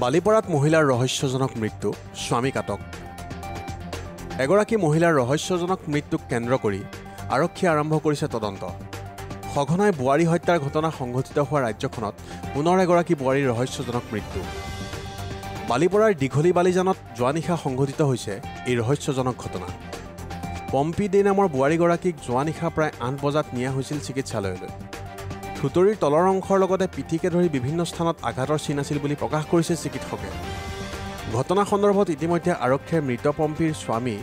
বালিপাৰাত মহিলাৰ ৰহস্যজনক মৃত্যু, স্বামীক আটক। এগৰাকী মহিলাৰ ৰহস্যজনক মৃত্যুক কেন্দ্ৰ কৰি আৰক্ষীয়ে আৰম্ভ কৰিছে তদন্ত। সঘনাই বোৱাৰী হত্যাৰ ঘটনা সংঘটিত হোৱা ৰাজ্যখনত পুনৰ এগৰাকী বোৱাৰীৰ ৰহস্যজনক মৃত্যু। বালিপাৰাৰ দীঘলী বালিজানত যোৱা নিশা সংঘটিত হৈছে এই ৰহস্যজনক ঘটনা। পম্পী দে নামৰ বোৱাৰীগৰাকীক যোৱা নিশা প্ৰায় ৮ বজাত নিয়া হৈছিল চিকিৎসালয়লৈ। থুতৰিৰ তলৰ অংশৰ লগতে পিঠিকে ধৰি বিভিন্ন স্থানত আঘাতৰ চিন আছিল বুলি প্ৰকাশ কৰিছে চিকিৎসকে। ঘটনা সন্দৰ্ভত ইতিমধ্যে আৰক্ষীয়ে মৃত পম্পীৰ স্বামী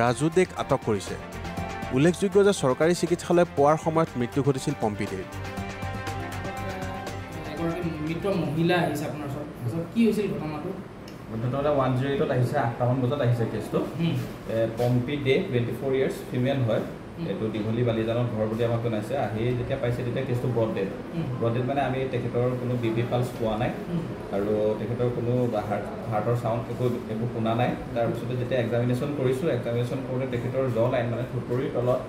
ৰাজু দেক আটক কৰিছে। উল্লেখযোগ্য যে চৰকাৰী চিকিৎসালয় পোৱাৰ সময়ত মৃত্যু ঘটিছিল পম্পী দেৰ। এগৰাকী মৃত মহিলা আহিছে আপোনাৰ ওচৰত, কি হৈছিল ঘটনাটো? ঘটনাটো 108ত আহিছে, ৮টামান বজাত আহিছে কেছটো। পম্পী দে 24 ইয়াৰ্ছ ফিমেল হয়, এইটো দীঘলী বালিজানত ঘৰ বুলি আমাক জনাইছে। আহি যেতিয়া পাইছে তেতিয়া কেছটো ব্ৰড ডেড। ব্ৰড ডেড মানে আমি তেখেতৰ কোনো বি পি পালছ পোৱা নাই আৰু তেখেতৰ কোনো হাৰ্টৰ চাউণ্ড একো শুনা নাই। তাৰপিছতে যেতিয়া এক্সামিনেশ্যন কৰিছোঁ, এক্সামিনেশ্যন কৰোঁতে তেখেতৰ জ লাইন মানে থুতৰিৰ তলত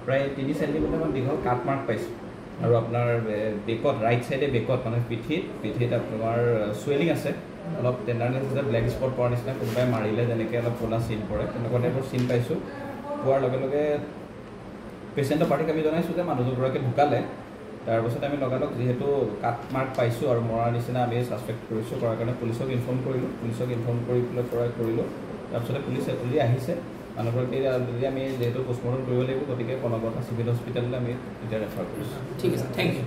প্ৰায় 3 চেণ্টিমিটাৰমান দীঘল কাট মাৰ্ক পাইছোঁ আৰু আপোনাৰ বেকত, ৰাইট ছাইডে বেকত মানে পিঠিত আপোনাৰ চুৱেলিং আছে, অলপ টেণ্ডাৰনেছ আছে, ব্লেক স্পট পৰাৰ নিচিনা, কোনোবাই মাৰিলে যেনেকৈ অলপ ক'লা চিন পৰে তেনেকুৱা টাইপৰ চিন পাইছোঁ। পোৱাৰ লগে লগে পেচেণ্টৰ পাৰ্টিক আমি জনাইছোঁ যে মানুহগৰাকী ঢুকালে। তাৰপাছত আমি লগালগ যিহেতু কাট মাৰ্ক পাইছোঁ আৰু মৰাৰ নিচিনা আমি ছাছপেক্ট কৰিছোঁ, কৰাৰ কাৰণে পুলিচক ইনফৰ্ম কৰিলোঁ। পুলিচক ইনফৰ্ম কৰি পেলাই পৰাই কৰিলোঁ। তাৰপিছতে পুলিচ অলৰেডি আহিছে। মানুহগৰাকী অলৰেডি আমি যিহেতু পষ্টমৰ্টম কৰিব লাগিব, গতিকে কনকলতা চিভিল হস্পিটেললৈ আমি এতিয়া ৰেফাৰ কৰিছোঁ। ঠিক আছে, thank U.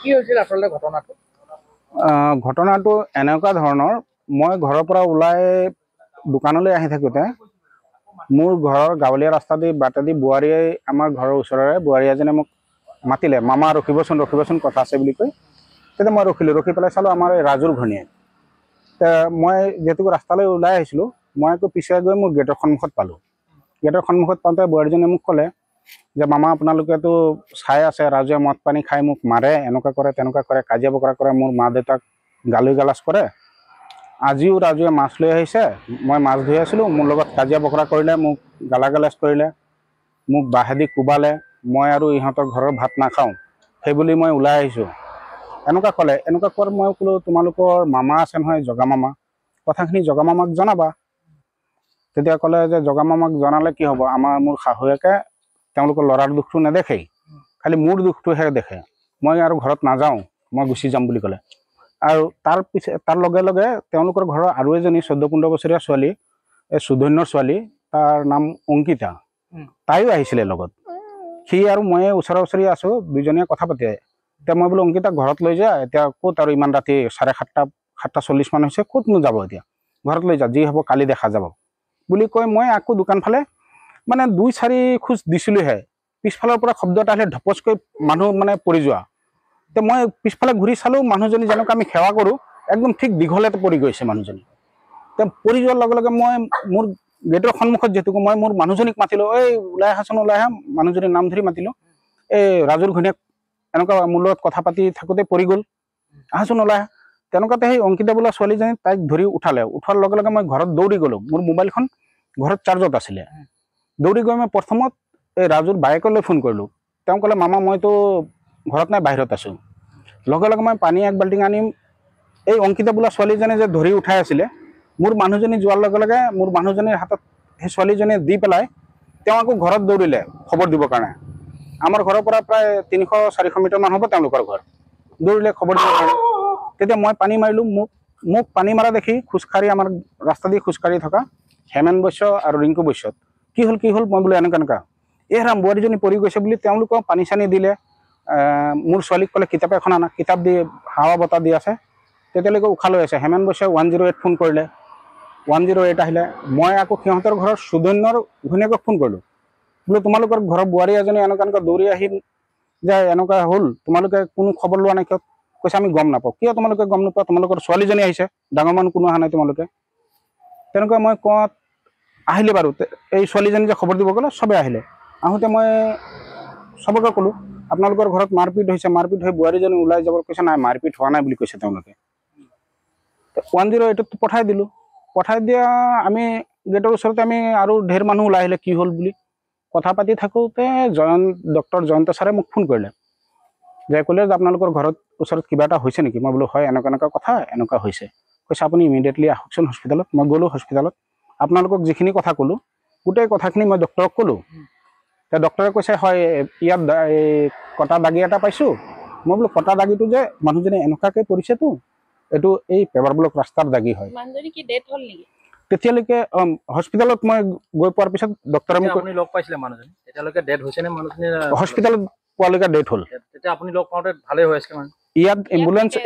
কি হৈছিল আচলতে ঘটনাটো? ঘটনাটো এনেকুৱা ধৰণৰ, মই ঘৰৰ পৰা ওলাই দোকানলৈ আহি থাকোঁতে মোৰ ঘৰৰ গাঁৱলীয়া ৰাস্তা দি বাটেদি বোৱাৰীয়ে, আমাৰ ঘৰৰ ওচৰৰে বোৱাৰী এজনে মোক মাতিলে, মামা ৰখিবচোন ৰখিবচোন, কথা আছে বুলি কৈ। তেতিয়া মই ৰখিলোঁ, ৰখি পেলাই চালোঁ আমাৰ এই ৰাজুৰ ঘৈণীয়েক। মই যিহেতু ৰাস্তালৈ ওলাই আহিছিলোঁ, মই আকৌ পিছুৱাই গৈ মোৰ গেটৰ সন্মুখত পালোঁ। গেটৰ সন্মুখত পাওঁতে বোৱাৰীজনীয়ে মোক ক'লে যে মামা আপোনালোকেতো চাই আছে, ৰাজুৱে মদ পানী খাই মোক মাৰে, এনেকুৱা কৰে তেনেকুৱা কৰে, কাজিয়া বকৰা কৰে, মোৰ মা দেউতাক গালি গালাজ কৰে। আজিও ৰাজুৱে মাছ লৈ আহিছে, মই মাছ ধুই আছিলোঁ, মোৰ লগত কাজিয়া বকৰা কৰিলে, মোক গালা গালাজ কৰিলে, মোক বাঁহেদি কোবালে, মই আৰু ইহঁতৰ ঘৰৰ ভাত নাখাওঁ সেইবুলি মই ওলাই আহিছোঁ, এনেকুৱা ক'লে। এনেকুৱা কোৱাত মই ক'লোঁ তোমালোকৰ মামা আছে নহয়, জগা মামা, কথাখিনি জগা মামাক জনাবা। তেতিয়া ক'লে যে জগা মামাক জনালে কি হ'ব, আমাৰ মোৰ শাহুৱেকে তেওঁলোকৰ ল'ৰাৰ দুখটো নেদেখেই, খালি মোৰ দুখটোহে দেখে, মই আৰু ঘৰত নাযাওঁ, মই গুচি যাম বুলি ক'লে। আৰু তাৰ পিছে তাৰ লগে লগে তেওঁলোকৰ ঘৰৰ আৰু এজনী 14-15 বছৰীয়া ছোৱালী, এই সুধন্যৰ ছোৱালী, তাৰ নাম অংকিতা, তাইও আহিছিলে লগত। সি আৰু মই ওচৰা ওচৰি আছোঁ, দুজনীয়ে কথা পাতি। এতিয়া মই বোলো অংকিতাক ঘৰত লৈ যা, এতিয়া ক'ত আৰু ইমান ৰাতি 7:30, 7:40 মান হৈছে, ক'তনো যাব এতিয়া, ঘৰত লৈ যা, যি হ'ব কালি দেখা যাব বুলি কৈ মই আকৌ দোকান ফালে মানে 2-4 খোজ দিছিলোঁহে, পিছফালৰ পৰা শব্দ এটা আহিলে, ধপচকৈ মানুহ মানে পৰি যোৱা। তে মই পিছফালে ঘূৰি চালোঁ, মানুহজনী যেনেকুৱা আমি সেৱা কৰোঁ একদম ঠিক দীঘলতে পৰি গৈছে মানুহজনী। তে পৰি যোৱাৰ লগে লগে মই মোৰ গেটৰ সন্মুখত যিহেতুকে মই মোৰ মানুহজনীক মাতিলোঁ, এই ওলাই আহাচোন ওলাই আহা, মানুহজনীৰ নাম ধৰি মাতিলোঁ, এই ৰাজুৰ ঘৈণীয়েক এনেকুৱা মোৰ লগত কথা পাতি থাকোঁতে পৰি গ'ল, আহাচোন ওলাই আহা। তেনেকুৱাতে সেই অংকিতা বোলা ছোৱালীজনী তাইক ধৰি উঠালে। উঠোৱাৰ লগে লগে মই ঘৰত দৌৰি গ'লোঁ, মোৰ মোবাইলখন ঘৰত চাৰ্জত আছিলে। দৌৰি গৈ মই প্ৰথমত এই ৰাজুৰ বায়েকলৈ ফোন কৰিলোঁ। তেওঁ ক'লে মামা মইতো ঘৰত নাই, বাহিৰত আছোঁ। লগে লগে মই পানী এক বাল্টিং আনিম, এই অংকিতা বোলা ছোৱালীজনী যে ধৰি উঠাই আছিলে, মোৰ মানুহজনী যোৱাৰ লগে লগে মোৰ মানুহজনীৰ হাতত সেই ছোৱালীজনীয়ে দি পেলাই তেওঁ আকৌ ঘৰত দৌৰিলে খবৰ দিবৰ কাৰণে। আমাৰ ঘৰৰ পৰা প্ৰায় 300-400 মিটাৰমান হ'ব তেওঁলোকৰ ঘৰ, দৌৰিলে খবৰ দিবৰ কাৰণে। তেতিয়া মই পানী মাৰিলোঁ, মোক পানী মৰা দেখি খোজকাঢ়ি আমাৰ ৰাস্তা দি খোজকাঢ়ি থকা হেমেন বৈশ্য আৰু ৰিংকু বৈশ্যত কি হ'ল কি হ'ল, মই বোলো এনেকুৱা এনেকুৱা, এই ৰাম বোৱাৰীজনী পৰি গৈছে বুলি তেওঁলোকেও পানী চানী দিলে। মোৰ ছোৱালীক ক'লে কিতাপ এখন আনা, কিতাপ দি হাৱা বতাহ দি আছে, তেতিয়ালৈকে উশাহ লৈ আছে। হেমেন বৈশ্যই 108 ফোন কৰিলে, 108 আহিলে। মই আকৌ সিহঁতৰ ঘৰৰ সুধন্যৰ ঘৈণীয়েকক ফোন কৰিলোঁ, বোলো তোমালোকৰ ঘৰৰ বোৱাৰী এজনী এনেকুৱা এনেকুৱা দৌৰি আহি যায়, এনেকুৱা হ'ল, তোমালোকে কোনো খবৰ লোৱা নাই কিয়? কৈছে আমি গম নাপাওঁ। কিয় তোমালোকে গম নোপোৱা, তোমালোকৰ ছোৱালীজনী আহিছে, ডাঙৰ মানুহ কোনো অহা নাই তোমালোকে। তেনেকুৱা মই কোৱাত আহিলে বাৰু, এই ছোৱালীজনী যে খবৰ দিব গ'লে চবেই আহিলে। আহোঁতে মই চবকে ক'লোঁ আপোনালোকৰ ঘৰত মাৰপিট হৈছে, মাৰপিট হৈ বোৱাৰীজনী ওলাই যাব, কৈছে নাই মাৰপিট হোৱা নাই বুলি কৈছে তেওঁলোকে। 108ত পঠাই দিলোঁ। পঠাই দিয়া আমি গেটৰ ওচৰতে আমি আৰু ঢেৰ মানুহ ওলাই আহিলে কি হ'ল বুলি কথা পাতি থাকোঁতে ডক্টৰ জয়ন্ত ছাৰে মোক ফোন কৰিলে। যাই ক'লে যে আপোনালোকৰ ঘৰত ওচৰত কিবা এটা হৈছে নেকি? মই বোলো হয়, এনেকুৱা এনেকুৱা কথা, এনেকুৱা হৈছে। কৈছে আপুনি ইমিডিয়েটলি আহকচোন হস্পিটেলত। মই গ'লোঁ হস্পিটেলত, আপোনালোকক যিখিনি কথা ক'লোঁ গোটেই কথাখিনি মই ডক্টৰক ক'লোঁ। তেতিয়া ডক্টৰে কৈছে হয় ইয়াত এই কটা দাগি এটা পাইছোঁ। মই বোলো কটা দাগিটো যে মানুহজনে এনেকুৱাকৈ পৰিছেতো, এইটো এই পেপাৰ ব্লক ৰাস্তাৰ দাগি হয়। মানুহজনী কি ডেথ হ'ল নেকি? তেতিয়ালৈকে হস্পিটেলত মই গৈ পোৱাৰ পিছত ডক্টৰে মোক আপুনি লগ পাইছিলে মানুহজনী, তেতিয়ালৈকে ডেথ হৈছে নে মানুহজনী? হস্পিটেলত পোৱালৈকে ডেথ হ'ল। তেতিয়া আপুনি লগ পাওঁতে ভালেই হৈ আছিলে মানে? ইয়াত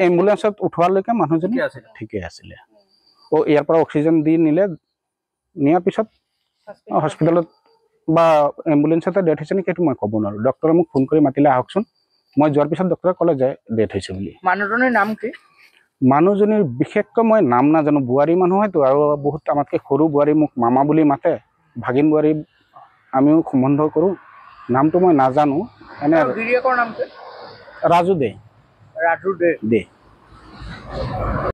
এম্বুলেঞ্চত উঠোৱালৈকে মানুহজনী ঠিকে আছিলে। অ' ইয়াৰ পৰা অক্সিজেন দি নিলে, নিয়াৰ পিছত হস্পিটেলত বা এম্বুলেঞ্চতে ডেথ হৈছে নেকি সেইটো মই ক'ব নোৱাৰোঁ। ডক্টৰে মোক ফোন কৰি মাতিলে আহকচোন, মই যোৱাৰ পিছত ডক্টৰে ক'লে যে ডেথ হৈছে বুলি। মানুহজনীৰ নাম কি? মানুহজনীৰ বিশেষকৈ মই নাম নাজানো, বোৱাৰী মানুহ হয়তো, আৰু বহুত আমাতকৈ সৰু বোৱাৰী, মোক মামা বুলি মাতে, ভাগিন বোৱাৰী আমিও সম্বন্ধ কৰোঁ। নামটো মই নাজানো। এনে গিৰিয়েকৰ নাম কি? ৰাজু দে। ৰাজু দে। দে।